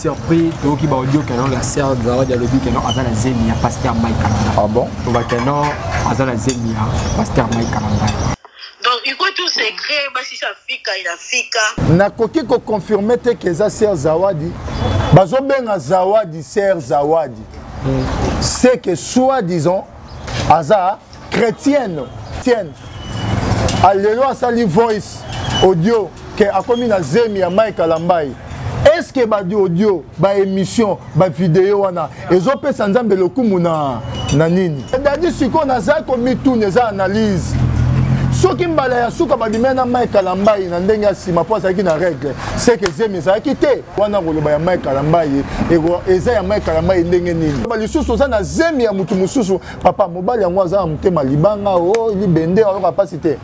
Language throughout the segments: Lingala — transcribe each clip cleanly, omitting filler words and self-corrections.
Surpris toyoki ba audio que non la sœur Zawadi alobi que non aza na zemi ya pasteur Mike Kalanga. Ah bon? Toba que non aza na zemi ya pasteur Mike Kalanga. Donc iko tout secret basi shafika inafika. Nakoki ko confirmer te que eza sœur Zawadi. Bazobenga Zawadi sœur Zawadi. C'est que soi-disant aza chrétienne tienne alelo asali voice audio ke akomi na zemi ya Mike Kalambay. Est-ce que ba audio, ba émission, ba vidéo wana ezopesa Nzambe lokumu na na nini? Dadi siko naza ko mituna eza analyse. Soki mbala ya suka babimai na Mike Kalambay na ndenge ya nsima mpo azalaki na règle, c'est que zemi ezalaki te. Wana koloba ya Mike Kalambay eza ya Mike Kalambay ndenge nini? Ba lisusu oza na zemi ya mutu mosusu, papa mobali yango aza na motema libanga, o libende ayoka mpasi te.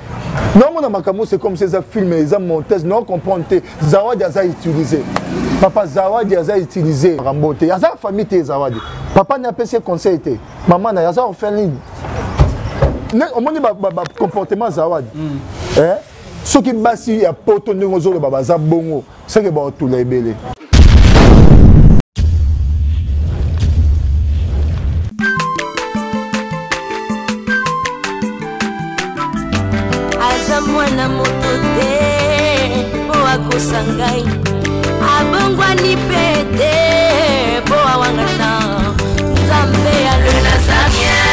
Naomona makambo c'est comme si eza film, eza montage, nao comprendre te. Zawadi aza utilisé. Papa Zawadi aza utilisé. Makambo te. Aza famille te Zawadi. Papa n'a apesi conseil te. Maman na aza orpheline. Ne omoni ba, ba, ba comportement Zawadi. Eh? Soki basi ya poto ndenge ozoloba baza bongo, c'est que ba otula ebele. Aza mwana moto te po akosa ngai, abongwani pe te po awangana Nzambe ya le Nazarien,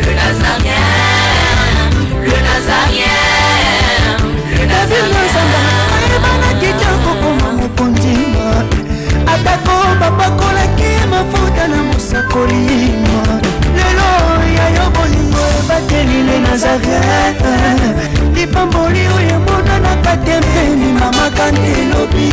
le Nazarien, le Nazarien, le Nazarien. Ayebanaki te kokoma mokonzi, atako bapakolaki mafuta na mosakoli. Lelo ya yo bolingo ebateli le Nazareth, lipamboli oyo emonanaka te mpeni mama kante elobi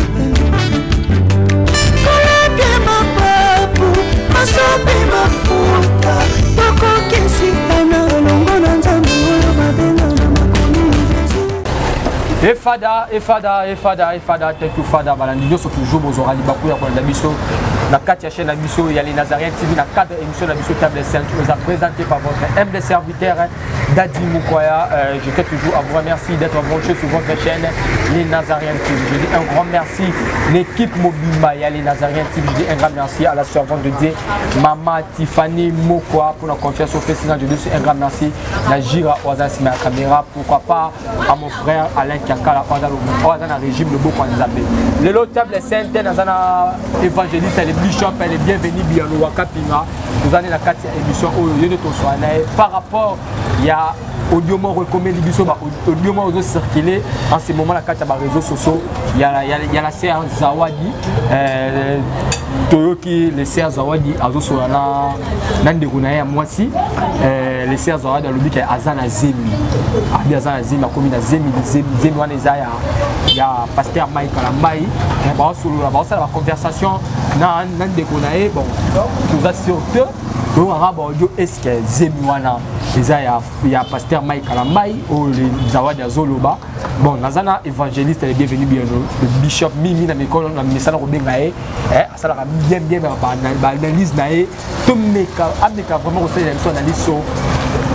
kolapia mapapu masope mafuta tokokesitana elongo na Nzambe oyo babenga na makomi Jésus. Efada, efada, efada, efada, thank you Fada. Balandi nyonso toujours bozwaka libaku ya kolanda biso na kati ya chaîne na biso ya les Nazaréens TV na cadre émission na biso Table Sainte oyo eza présenté par votre humble serviteur Dadi Mukwaya. Je fais toujours à vous remercier d'être branché sur votre chaîne les Nazaréens TV. Je dis un grand merci l'équipe Mobimba ya les Nazaréens TV. Je dis un grand merci à la servante de Dieu Mama Tiffany Mokwa pour la confiance au festival. Je dis un grand merci na Jira Oaza sima ya caméra, pourquoi pas à mon frère Alain Kiakala Oaza Oaza na régime le Boko Nzambe. Lelo Table Sainte nazana évangéliste le bishop le bienvenu Biano Wakapinga. Nous allons la quatrième émission oyo yene to soana par rapport ya audio moko ekomeli biso, ba audio moko ezo circuler en ce moment na kati ya ba réseaux sociaux ya la sœur Zawadi. Toyoki le sœur Zawadi azosola na ndeko na ye ya mwasi. Le sœur Zawadi alobi ke aza na zemi, abi aza na zemi, akomi na zemi, zemi wana eza ya pasteur Mike Kalambay. Baosolola, baosala ba conversation na ndeko na ye. Bon, toza sur te toyokaka ba audio, est-ce que zemi wana eza ya pasteur Mike Kalambay oyo le Zawadi azoloba. Bon, naza na évangéliste le bienvenu bien le bishop Mimi na mikolo na misala kobenga ye, asalaka bien bien ba analyse na ye. Tomeka ameka vraiment kosalela biso analyse so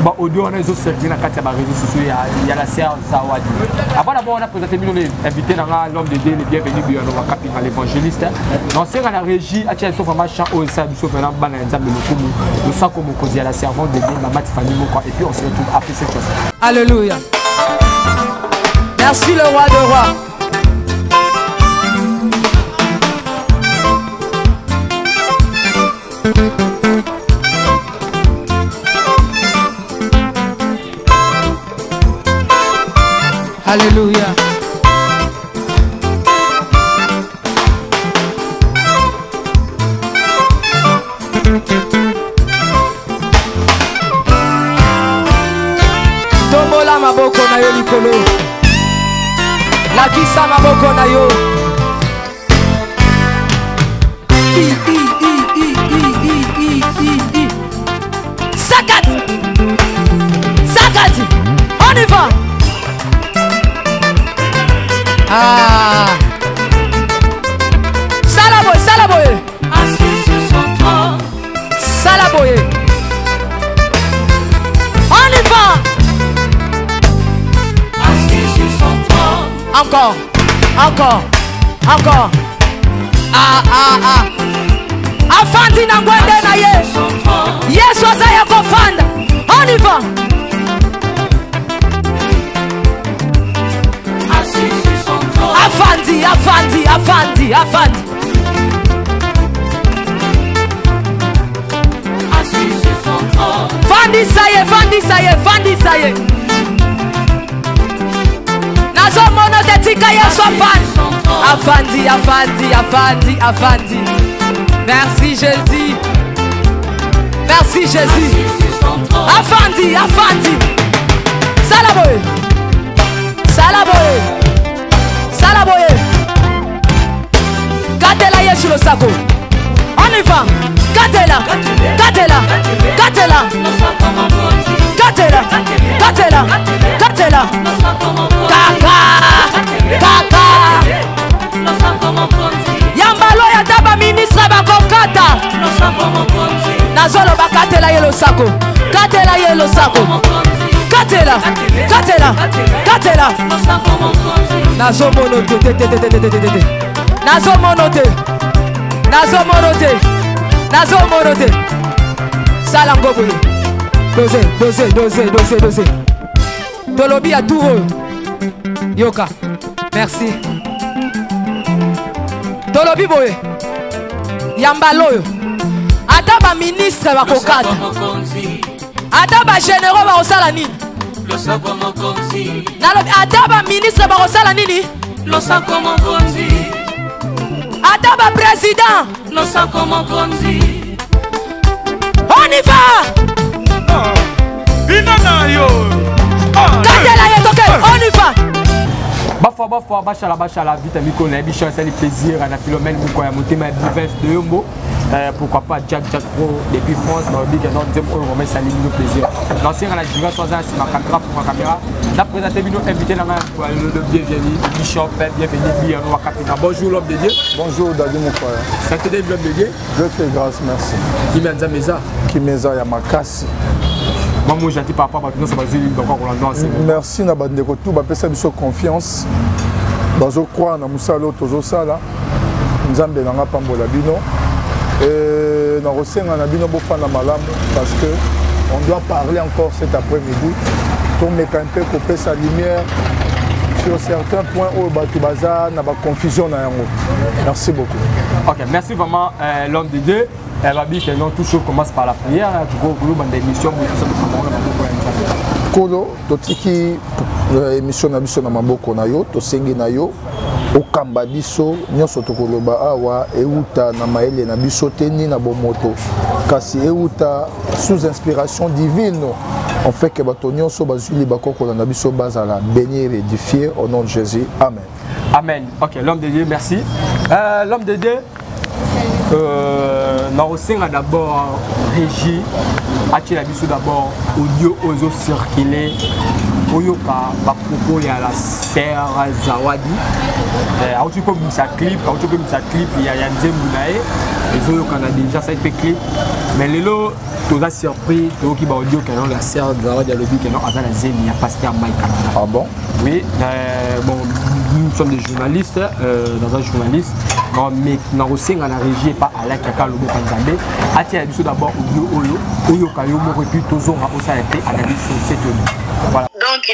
ba audio wana ezo circuler na kati ya ba réseaux sociaux ya la sœur Zawadi. Avant d'abord on a présenté bino invité na nga l'homme de Dieu le bienvenu bien Wakapinga l'évangéliste. Dans ce cas la régie a tient vraiment chant oyo esala biso vraiment bana ya Nzambe lokumu losako mokonzi ya la servante de Dieu Mama Tiffany Mokwa, et puis on se retrouve après cette chanson. Alléluia. Merci le roi de rois. Alléluia. Tombola maboko na yo likolo. Lakisa maboko na yo. I, I, I, I, I, I, I, I, I. Sakati. Sakati. On y va. Ah. Salaboy, salaboy. Assis sur son trône. Salaboy. On y va. Assis sur son trône. Encore, encore, encore. Ah, ah, ah. Afandi na ngwende na ye. Yesu aza ya kofanda. On y va. Afandi, afandi, afandi, afandi. Vandisa ye, vandisa ye, vandisa ye. Nazomona te tika Yesu afandi. Afandi, afandi, afandi, afandi. Merci Jésus. Merci Jésus. Afandi, afandi. Sala boye. Sala boye. Sala boye. Katela Yesu losako. On y va. Katela. Katela. Katela. Katela. Katela. Katela. Kaka. Kaka. Yambalo ya ta baministre bakokata. Nazoloba katela ye losako. Katela ye losako. Katela. Katela. Katela. Nazomono te te te te te te te te. Nazomono te. Nazomono te. Nazomono te. Sala ngo boye. Dose, dose, dose, dose, dose. Tolobi ya tour oyo. Yoka. Merci. Tolobi boye. Ya mbala oyo. Ata ba ministre bakokata. Ata ba généraux bakosala nini? Nalobi ata ba ministre bakosala nini? Losako mokonzi. Ata ba président. Losako mokonzi. On y va. Bina na yo. Katela ye toke, on y va. Bafwa bafwa bashala bashala vita mikolo na biso esali plaisir na Philomène Mukwaya motema ya Divins de Yombo. Pourquoi pas Jack Jack Pro depuis France balobi ke non nzembo oyo vraiment esali bino plaisir. Nasenga na Jiva so aza na nsima caméra pour caméra na présente bino invité na ngai le bienvenu Bishop, bienvenu Biyano Wakapina. Bonjour l'homme de Dieu. Bonjour Dadi Mukwaya. Santé de l'homme de Dieu. Dieu fait grâce, merci. Kimia Nzambe eza. Kimia eza ya makasi. Moi, moi, gentil par rapport à nyonso bazwi donc kolanda ensemble. Merci na bandeko tout bapesa biso confiance. Bazo croire na mosala oyo tozosala. Nzambe na nga pambola bino. Et na kosenga na bino bofanda malamu parce que on doit parler encore cet après-midi. Tomeka mpe kopesa lumière sur certains points oyo bato baza na ba confusion na yango. Merci beaucoup. Ok, merci vraiment l'homme de Dieu. Elle va dire que non, tout chose commence par la prière. Tu vois, vous avez des missions, tout ça, tout ça, tout ça. Kolo, totiki émission na biso na maboko na yo, tosengi na yo, okamba biso, nyonso tokoloba awa, euta na mayele na biso te ni na bomoto. Kasi euta sous inspiration divine. En fait que bato nyonso bazwi libako kolanda biso bazala béni et édifié au nom de Jésus. Amen. Amen. Ok, l'homme de Dieu, merci. L'homme de Dieu, nakosenga d'abord régie atiela biso d'abord audio ozo circuler oyoka ba propos ya la sœur Zawadi. Auti kobimisa clip, auti kobimisa clip ya ya nzembo na ye ezoyokana déjà ça fait clip, mais lelo toza surpris toyoki ba audio que non la sœur Zawadi alobi que non aza na zemi ya pasteur Mike Kalanga. Ah bon? Oui, bon, nous sommes des journalistes, dans un journaliste, non, mais nakosenga na régie pas à la kaka lobo Nzambe. Atia biso d'abord audio oyo, oyo kayo moko et puis tozonga osala te analyse sur cette audio. Voilà. Donc,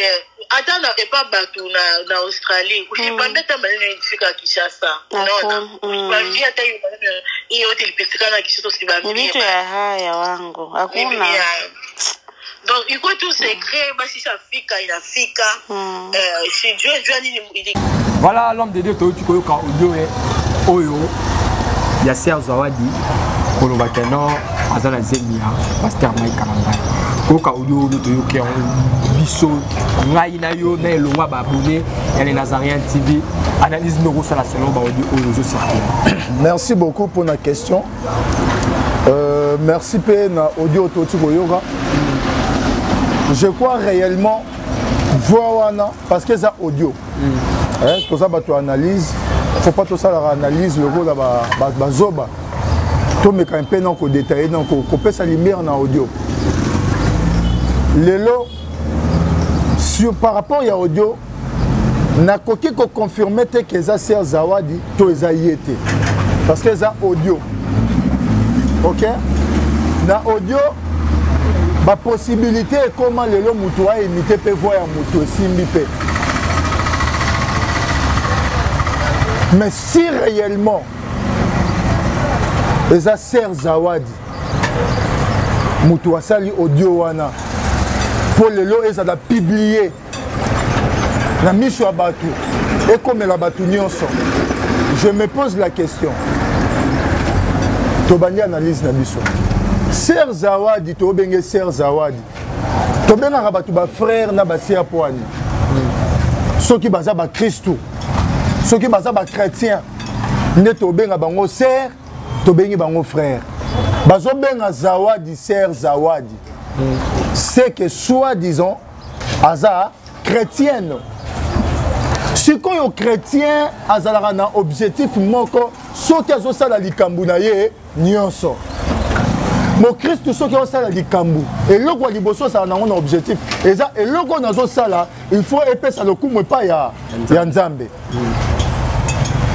attends, et pas batou na Australie. Usipambe ta maneno ifika Kinshasa. Unaona? Usipambie hata hiyo maneno hiyo yote ilipitikana Kinshasa usibambie. Ni vitu ya haya wangu. Hakuna. Donc, il faut tout secret, basi ça fika, inafika. Si Dieu, Dieu nini ili Voilà l'homme de Dieu to tu koyoka audio e oyo ya Sœur Zawadi koloba ke non aza na zemi ya pasteur Mike Kalanga. Koyoka audio oyo toyoki yango biso ngai na yo na elongo ba abonné ya les Nazaréens TV analyse noko sala selon ba audio oyo ozo circuler. Merci beaucoup pour la question. Merci pe na audio to tu koyoka. Je crois réellement voix wana parce que ça audio. Hein, tout ça ba tu analyse, faut pas tout ça la analyse le rôle ba ba ba zoba. To meka un peu non ko détailler non ko ko pesa lumière na audio. Lelo sur par rapport ya audio nakoki ko confirmer te que eza Sœur Zawadi to eza yete. Parce que eza audio. Ok? Na audio ba possibilité ekoma lelo mutu a imiter pe voix ya mutu esimbi pe. Mais si réellement eza Sœur Zawadi mutu asali audio wana mpo lelo ezala publie na miso ya bato ekomela bato nyonso je me pose la question tobandi analyse na biso ser zawadi tobenge ser zawadi tobengaka bato bafrère na baser poani soki baza bakristu soki baza bachrétien nde tobenga bango ser tobengi bango frère bazobenga zawadi ser zawadi c'est que soi disant aza chrétienne sikoyo chrétien azalaka na objectif moko soki azosala likambo na ye nyonso mokristu soki osala likambo eloko ya liboso osala nango na objectif eza eloko oyo nazosala il faut epesa lokumu epai ya, ya nzambe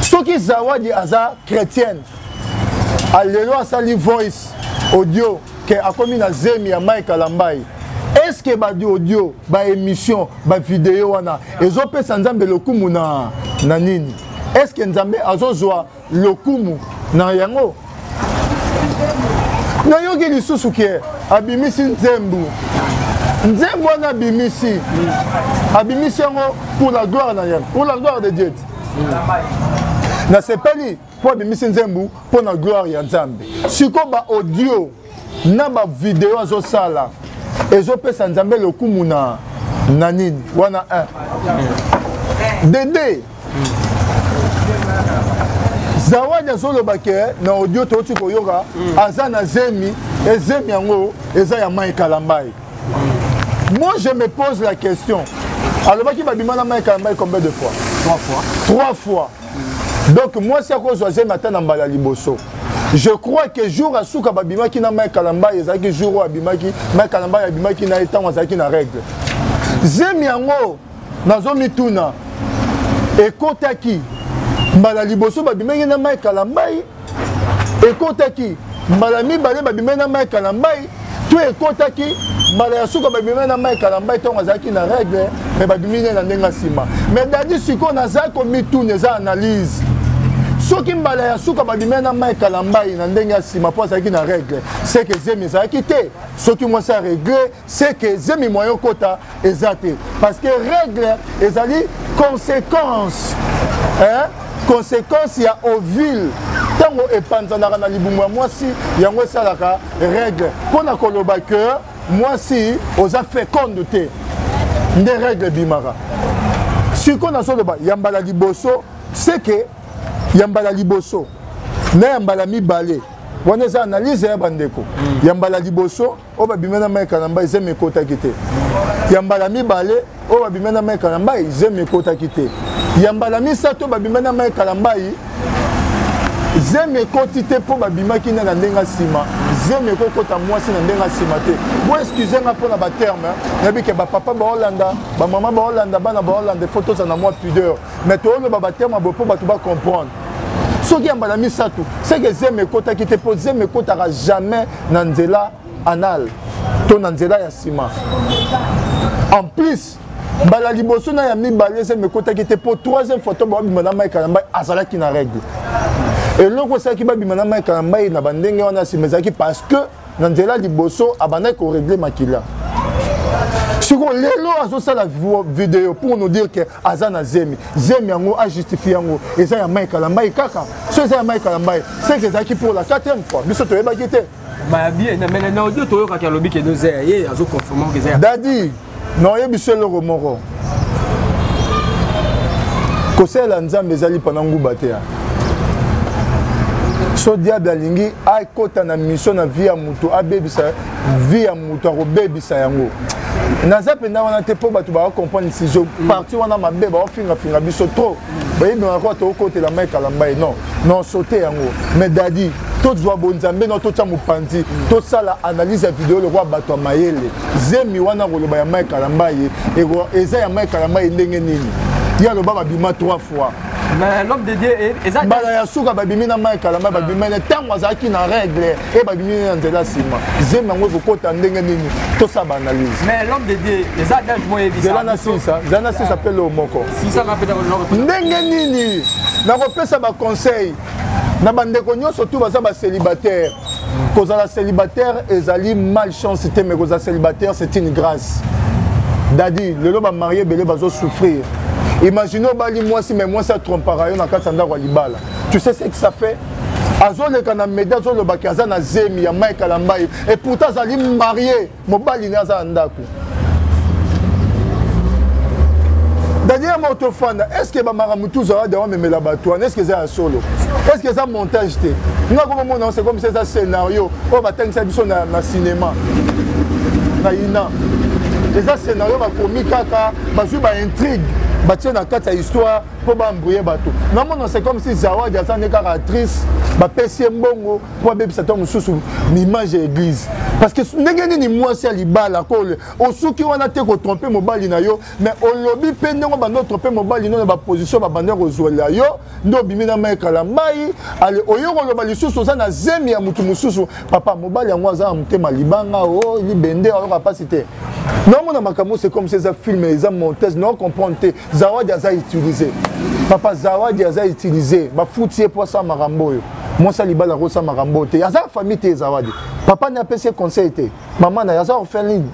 soki zawadi aza chrétienne alelo asali voice audio ke akomi na zemi ya Mike Kalambayi est ce que ba audio ba émission ba vidéo wana ezopesa nzambe lokumu na, na nini est ce que nzambe azozwa lokumu na yango nayoki lisusu ke abimisi nzembo nzembo wana abimisi abimisi yango pour la gloire na ye pour la gloire de dieu nasepeli mpo abimisi nzembo mpo na gloire ya nzambe sikoyo ba audio na ba video azosala ezopesa nzambe lokumu na na nini wana 1 dede zawadi azoloba ke na audio touti koyoka mm. aza na zemi ezemi yango eza ya mai kalambai mm. moi je me pose la question alobaki babima na mai kalambai combien de fois trois fois trois fois donc mwasi akozwa zemi ata na mbala liboso je crois que jour asuka babimaki na mike kalambayi ezalaki jour oyo abimaki mike kalambayi abimaki na ye ntango azalaki na règle zemi yango nazomituna ekotaki mbala liboso babimaki na mike kalambayi ekotaki mbala mibale babimaki na mike kalambayi to ekotaki mbala ya suka babimi na mike kalambai ntango azalaki na règle me babimi ne na ndenge ya nsima me dadi sikoyo nazali komituna eza analyse soki mbala ya suka babimi na mike kalambai na ndenge ya nsima mpo azalaki na règle seke zemi ezalaki te soki mwasi aregle seke zemi moyen okota eza te parce que règle ezali conséquence hein? conséquence ya ovule ntango epanzanaka na libumu ya mwasi yango esalaka règle mpo na koloba ke mwasi oza féconde te nde règle ebimaka sikoyo nazoloba ya mbala liboso seke ya mbala liboso na ya mbala mibale wana eza analyse ya bandeko mm. ya mbala liboso oyo babima na Mike Kalambay zemi ekotaki te ya mbala mibale oyo babima na Mike Kalambay zemi ekotaki te ya mbala misato babima na Mike Kalambay zemi ekoti te mpo babimaki nde na ndenge ya nsima zemi ekokota mwasi na ndenge ya nsima te bo excuse nga mpo na baterme nayebi ke bapapa baolanda bamama baolanda bana baolanda ifo tozala na mwa pudeur mais tooloba baterme boye mpo bato bacomprendre soki ya mbala misato seke zemi ekotaki te mpo zemi ekotaka jamais na nzela anal to na nzela ya nsima en plus mbala liboso na ya mibale zemi ekotaki te mpo troisième fois to babima na mike kalambai azalaki na règle eloko esalaki babima na mike kalambai na bandenge wana nsima ezalaki parce que na nzela liboso abandaki koregle makila sikoyo lelo azosala video pour nous dire que aza na zemi zemi yango ajustifie yango eza ya mike kalambai kaka so eza ya mike kalambai seke ezalaki pour la quatrième fois biso toyebaki te na audio toyokaki alobi ke eza ya ye azoconfirme eza dadi naoyebi biso eloko moko kosalela nzambe ezali mpana nguba te so diable alingi akota na mission na vie ya moto abebisa vie ya moto akobebisa yango naza mpenza wana te mpo bato bakocomprendre sijo parti wana mabe baofingafinga biso trop bayebimaka kwa tokotela mai kalambai non non saute yango mais dadi tozwa bonzambe no totya mopanzi tosala analyse ya video lokola bato ya mayele zemi wana koloba ya mai kalambai eza ya mai kalambai ndenge nini ye aloba babima trois fois. Mais l'homme de Dieu eza mbala ya suka babimi na Mike Kalamba, babimi na ntango azalaki na règle e babimi na nzela nsima. Zemi yango ekokota ndenge nini? Tosala baanalyse. Mais l'homme de Dieu, eza adage moko eyebisa Zela na sisa, zela na sisa mpe loo moko. Sisa na peta. Ndenge nini nakopesa baconseil na bandeko nyonso tu baza bacélibataire? Kozala célibataire ezali malchance te, mais kozala célibataire, c'est une grâce. Dadi, lelo bamarie ebele bazosouffrir. Imagine obali mwasi, mais mwasi atrompaka yo na kati ya ndako ya libala. Tu sais ce que ça fait? Azoleka na media, azolobaki aza na zemi ya Mike Kalambai, et pourtant azali marié, mobali ne aza na ndako. Daniel moko tofanda, est ce que bamakambo tuzala de wamemela bato wana, est ce que eza ya solo? Est ce que eza montage te? Nga komomona, c'est comme si eza scénario oyo batangisa biso na cinéma na ina. Eza scénario bakomi kaka, bazwi baintrigue, batie na kati ya histoire mpo baembrouye bato. Namona c'est comme si Zawadi aza nde kaka actrice, bapesi ye mbongo mpo abebisa to mosusu image ya église. Parce que ndenge nini mwasi ya libala kole osuki wana te kotrompe mobali na yo, mais olobi mpe ndenge obanda otrompe mobali no na baposition babanda kozwela yo, nde obimi na mai Kalambai, ale oyo koloba lisusu oza na zemi ya motu mosusu. Papa, mobali yango aza na motema libanga o libende, ayoka mpasi te. Naomona makambo, c'est comme si eza film, eza montage, nao comprendre te. Zawadi aza utilisé, papa. Zawadi aza utilisé, bafuti ye mpo asala makambo oyo. Mwasi ya libala akosala makambo oyo te. Aza famille te. Zawadi, papa ne apesi ye conseil te, mama na ye aza orpheline.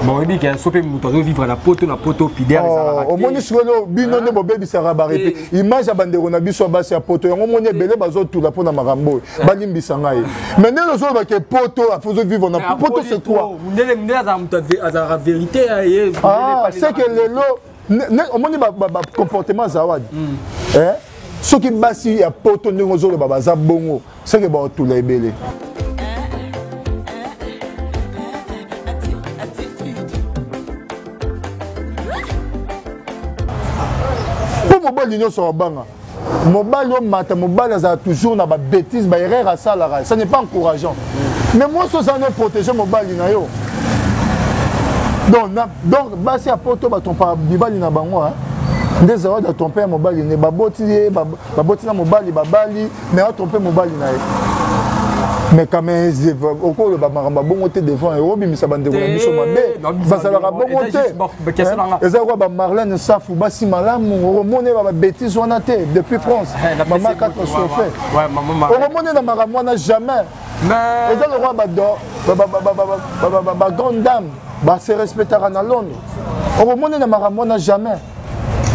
Bon, oyebi ke so mpe moto azovivre na poto, na poto pudeur ezalaka te. Omoni sikoyo, bino nde bobebisaka barepe image ya bandeko na biso ya basi ya poto. Yango omoni ebele bazotula mpo na makambo oyo. Balimbisa ngai, mais ndenge ozoloba ke poto ozovivre na poto, c'est quoi? Mundele, mundele azala moto azalaka vérité ya ye. Ah, c'est que lelo omoni bacomportement Zawadi. Eh? Soki basi ya poto ndenge ozoloba baza bongo, seke baotula ebele. Mpo mobali nyonso abanga mobali omata, mobali azala toujours na babêtise, baerreur asalaka, ça n'est pas encourageant. Mais mwasi ozala no protéger mobali na yo. Donc basi ya poto batrompaka mibali na bango, hein. Nde Zawadi atrompe ya mobali ne, baboti ye, baboti na mobali, babali, mais atrompe mobali na ye. Mais quand même, okoloba makambo ya bongo te devant obimisa bandeko na biso mabe. Bazalaka bongo te. Eza lokola bamarlene Safu, basi malamu, okomona ba babêtise wana te. Depuis France, mama 4 trophée, okomona na makambo wana jamais. Eza lokola bagrande dame base respectaka na Londres, okomona na makambo wana jamais.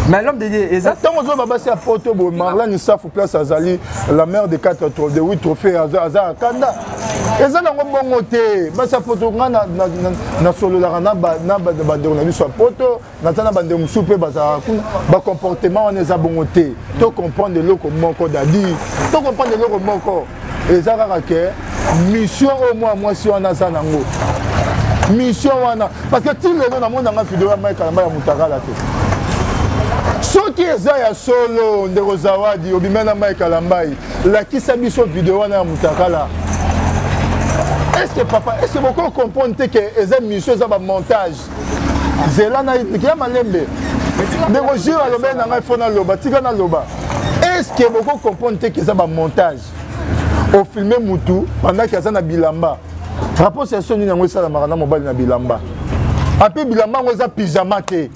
Mais l'homme de Dieu, eza ntango ozoba basi ya poto boye, Marlane Safu, place azali, la mère de 4 de 8 trophée, aza akanda, eza nango bongo te. Basi ya poto, nga nasololaka na bandeko na biso ya poto, naza na bandeko mosusu mpe bazalaka kuna, bacomportement wana eza bongo te. To comprendre eloko moko, dadi, to comprendre eloko moko, eza kaka ke mission oyo mwa mwasi wana aza nango, mission wana. Parce que ti lelo namonanga video ya Mike Kalamba ya mutakala te. Soki eza ya solo, ndeko Zawadi, obima na Mike Kalambai, lakisa biso video wana ya mutakala. Est ce que, papa, est ce que boko comprendre te ke eza mission, eza bamontage? Zela na ya malembe, ndeko Jire alobeli na ngai, fo naloba, tika naloba. Est ce que boko comprendre te ke eza bamontage? Ofilme mutu pendant ke aza na bilamba, rapport sexuel nini yango esalamaka na mobali na bilamba? Ape bilamba yango eza pyjama te,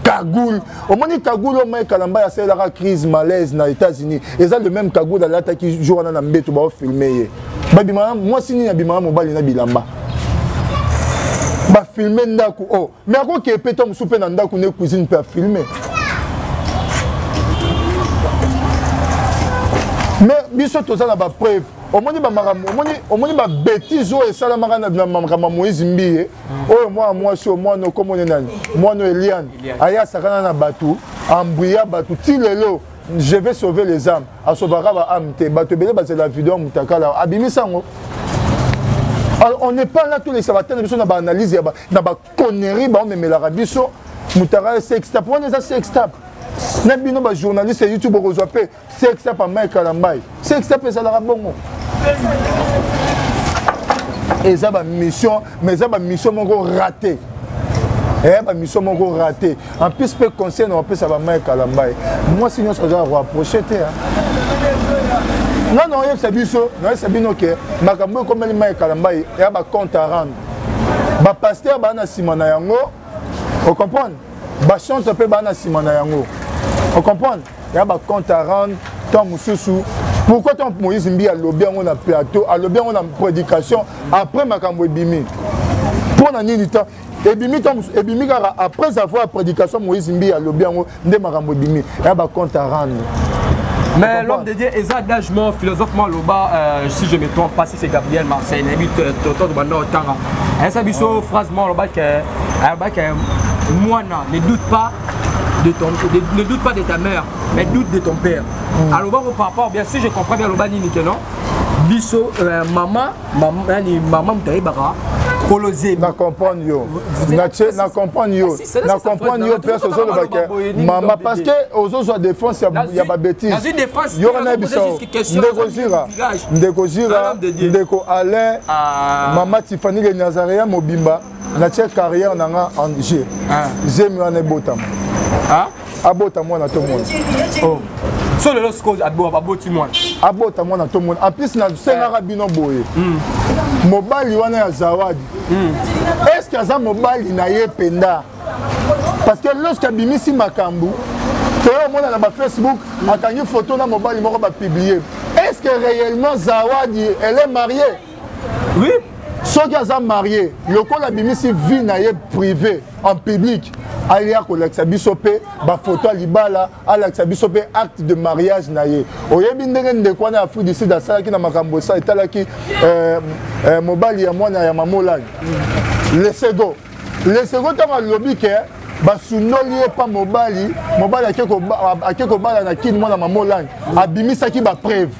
cagoule. Omoni cagoule oyo Mike Kalamba asalelaka crise malaise na États-Unis, eza le même cagoule alataki jour wana na mbeto baofilme ye. Babimaka mwasi nini abimaka mobali na bilamba? Bafilme ndako o oh. Mais akoki epe to mosusu mpe na ndako ne cuisine mpe afilme. Mais biso toza na bapreuve. Omoni bamakambo, omoni, omoni babêtise oyo esalamaka na makambo ya Moïse Mbiye oyo, mwana mwasi oyo, mwana okomoni nani, mwana oyo Eliane, aye asakana na bato, ambria bato ti lelo. Je vais sauver les âmes, asovaka ba âme te. Bato ebele bazela video ya mutakala abimisa yango. Alors, on n'est pas là tous les sabatins na biso na baanalyse ya na baconnerie baomemelaka biso. Mutakala sextap wana eza sextap na bino bajournaliste ya YouTube, okozwa mpe sextap ya Mike Kalambai. Sextap ezalaka bongo, eza bamission, mais eza bamission moko raté. Eya bamission moko raté. En plus mpe conseil na bapesa bamai Kalambai, mwasi nyonso aza koapproche te. Nga na oyebisa biso, nayebisa bino ke makambo ekomeli Mai Kalambai eya bacompte à rendre. Bapasteur baa na nsima na yango, ocomprendre? Bachantre mpe baa na nsima na yango, ocomprendre? Ya bacompte à rendre. Ntango mosusu, pourquoi ntango Moïse Mbi alobi yango na plateau, alobi yango na prédication, après makambo ebimi mpo na nini? Ta ebimi, ntango mosusu ebimi kaka après avoir prédication Moïse Mbi alobi yango nde makambo ebimi. Ya bacompte à rendre. Mais l'homme de Dieu, eza adage mort, philosophe mort loba, si je me trompe pas, si c'est Gabriel Marseille, nayebi toto banda otanga. Esa biso phrase mort loba que aloba que mwana ne doute pas de ton ne doute pas de ta mère, mais doute de ton père. Aloba ko par rapport bien, si je comprends bien, aloba nini que non biso mama mama nani, mama moto ayebaka kolo zemi. Na comprendre yo, na comprendre yo, na comprendre yo. Place ozoloba ke mama, parce que ozozwa défense ya babêtise. Nazwi défense. Yo wana yebisa ndeko Zira, ndeko Zira, ndeko Alain, mama Tifani le Nazaréen mobimba, natie carrière na nga en jeu. Zemi wana ebotama, abota mwana to mwana. Oh. So lelo sikoyo aboti mwana. Abota mwana to mwana. En plus nasengaka bino boye, mobali wana ya Zawadi, est ce que aza mobali na ye mpenza? Parce que lorsque abimisi makambo, toyo omona na bafacebook akangi photo na mobali moko, bapublie. Est ce que réellement Zawadi, elle est mariée? Oui. Soki aza marié, lokola abimisi vie na ye privé en public, aya kolakisa biso mpe bafoto ya libala, alakisa biso mpe acte de mariage na ye. Oyebi ndenge ndeko wana ya Afrique du Sud asalaki na makambo esa etalaki mobali ya mwana ya Mamolani Lesego. Lesego ntango alobi ke basundoli ye pa mobali, mobali ake kobala na Kini mwana Mamolangi, abimisaki bapreuve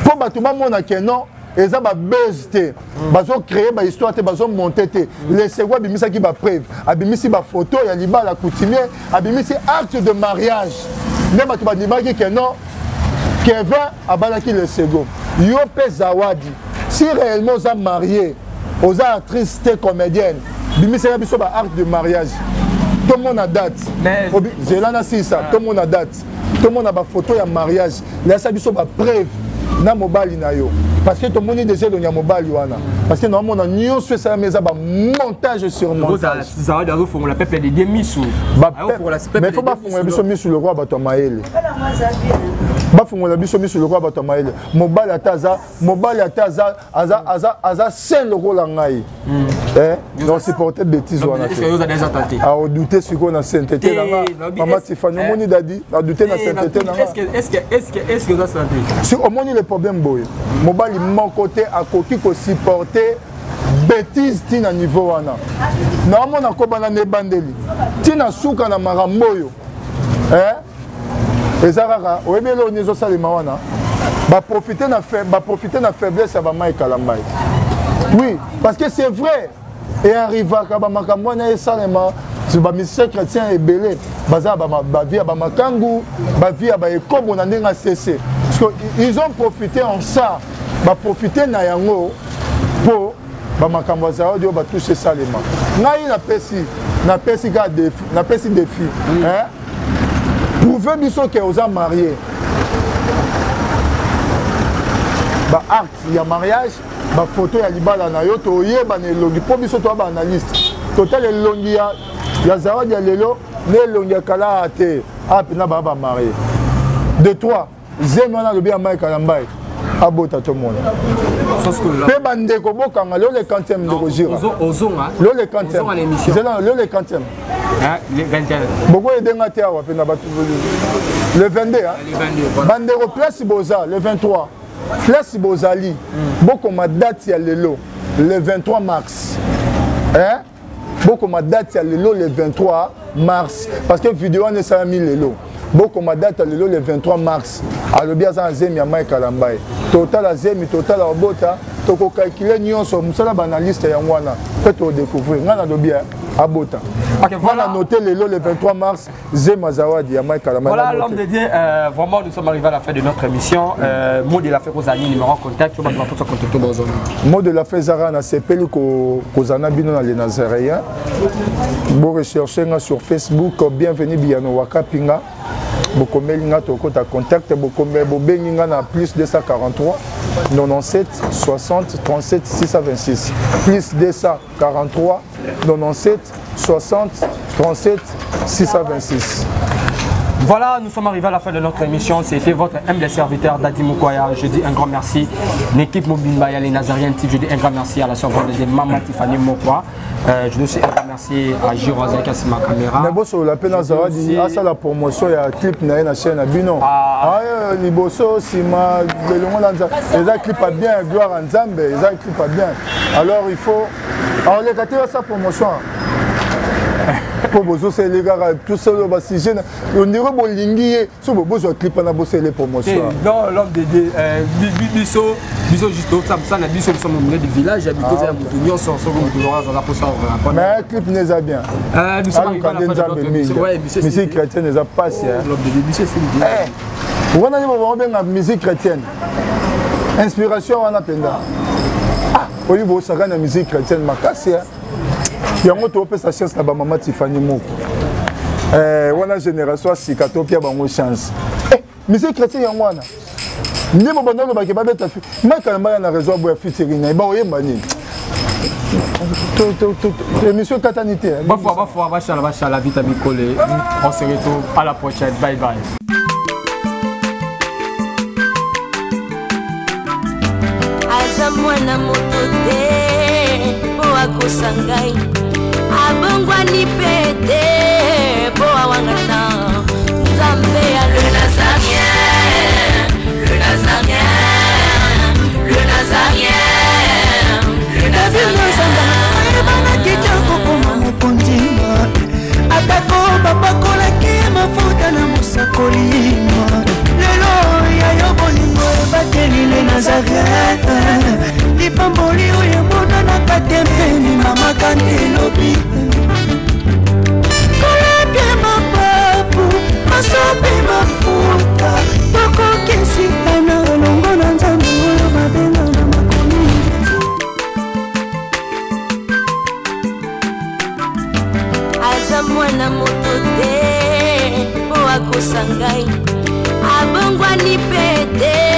mpo bato bamona ke non, eza babuzz te, bazocréer bahistoire te, bazomonte te. Lesego abimisaki bapreuve, abimisi bafoto ya libala coutumier, abimisi acte de mariage, nde bato bandimaki ke non, Kevin abalaki Lesego. Yo mpe Zawadi, si réellement oza marié, oza actrice te, comédienne, bimisaka biso ba acte de mariage, tomona date. Zela na sisa, tomona date, tomona bafoto ya mariage, lesa biso bapreuve na mobali na yo, parce que tomoni déjà elongi ya mobali wana, parce que naomona nyonso esalami eza bamontage sur montage. Zawadi azofongola peuple de Dieu misu. Mais faut bafongola biso misu lokola bato ya mayele, bafongola biso misu lokola bato ya mayele. Mobali ata aza mobali, ata aza aza aza aza saint lokola ngai, non supporter bêtise wana te. Aodute sikoyo na sainteté na nga, mama Tifani. Omoni dadi, adute na sainteté na nga. Si omoni le problème boye, mobali moko te akoki kosupporter bêtise ntina niveau wana. Naomona kobanda na ebandeli ntina suka na makambo oyo, eza kaka oyebi eloko nini ezosalema wana. Baprofite na faiblesse ya bamai Kalambai. Oui, parce que c'est vrai, earrivaka bamakambo wana esalema. Bamusicien chrétien ebele baza bavie ya bamakangu, bavie ya baekobo na ndenge asese, parce que ils ont profité en ça, baprofite na yango mpo bamakambo ya Zawadi oyo batouche esalema. Ngai napesi kaka défi, napesi défi, hein? Prouve biso ke oza marié, baacte ya mariage, bafoto ya libala na yo, toyeba na elongi, mpo biso toya baanalyste, totala elongi ya Zawadi ya lelo na elongi ya kala te. A mpena baa bamarie de trois zemi wana alobi ya Mai Kalambai, abota tomona. Mpe bandeko bokanga lelo le quantième, ndeko Jira, lelo le quantième, zela lelo le quantième, bokoyedenga te awa mpe na bato le 22. Bandeko, place boza le 23, place bozali, bokoma date ya lelo le 23 mars, hein? Bokoma date ya lelo le 23 mars, parce que video wana esalami lelo. Bokoma date ya lelo le 23 mars. Alobi aza na zemi ya Mai Kalambai, totala zemi, totala obota, tokokalkule nyonso. Mosala baanalyste yango wana mpe todécouvrir. Ngai nalobi. Abota. Ok, voilà. On a noté lelo le 23 mars, Zema Zawadi ya Mike Kalambay. Voilà l'homme de Dieu, vraiment nous sommes arrivés à la fin de notre émission. Mot de la fin kozali numéro contact, sur bato bato contacter bozona. Mot de la fin zara na sepeli ko kozana bino na les Nazaréens. Bo rechercher nga sur Facebook, bienvenue Biyano Wakapinga. Bokomeli nga tokota contact, bokomeli bobengi nga na plus 243 97 60 37 626. Plus 243 97 60 37 626. Voilà, nous sommes arrivés à la fin de notre émission. C'était votre humble serviteur Dadi Mukwaya. Je dis un grand merci. L'équipe Mobimba, les Nazariens Type, je dis un grand merci à la sœur de Maman Tiffany Mokwa. Je dis aussi un grand merci à Giro Azaki ma caméra. Mais bon, sur la peine Zawadi, à ça la promotion, il y a un clip na la chaîne Bino. Ah, Liboso, Sima, Belongo Lanza. Les clip à bien, gloire à Nzambe, les clip à bien. Alors il faut. Alors les gars, sa promotion. Po bozosala kaka tout seul basujet ondire bolingi ye so bozwa clip wana bosala promotion. Non, l'homme de Dieu, biso biso juste osala na biso, biso au milieu du village ya bikoza ya motu nyonso, soki motu azala mposa. Mais clip ne eza bien, aluka nde Nzambe mingi. Musique chrétienne eza pasi wana, nde babenga musique chrétienne, inspiration wana mpenza oyi bosaka na musique chrétienne makasi yango. Topesa chance na bamama Tifani moko wana, génération ya sika, topia bango chance. Musique chrétienne yango wana nde bobanda olobaki babeta Mike Kalambay na réseau aboya featuring na ye, baoyemba nini? Émission ekatani te. Bafua bafua, bashala bashala, vita mikole. On se retrouve à la prochaine, bye bye. Aza mwana moto te mpo akosa ngai, abongwani mpe te mpo awangana Nzambe ya le Nazarien, le Nazarien, le Nazarien, le Nazarien. Ayebanaki te kokoma mokonzi, atako bapakolaki mafuta na mosakoli. Lelo ya yo bolingo ebateli le Nazaret, lipamboli oyo emonanaka te mpeni mama kante elobi kolapie mapapu masopi mafuta tokokisikana elongo na Nzambe oyo babenga na makomi. Aza mwana moto te mpo akosa ngai, abongwani mpe te.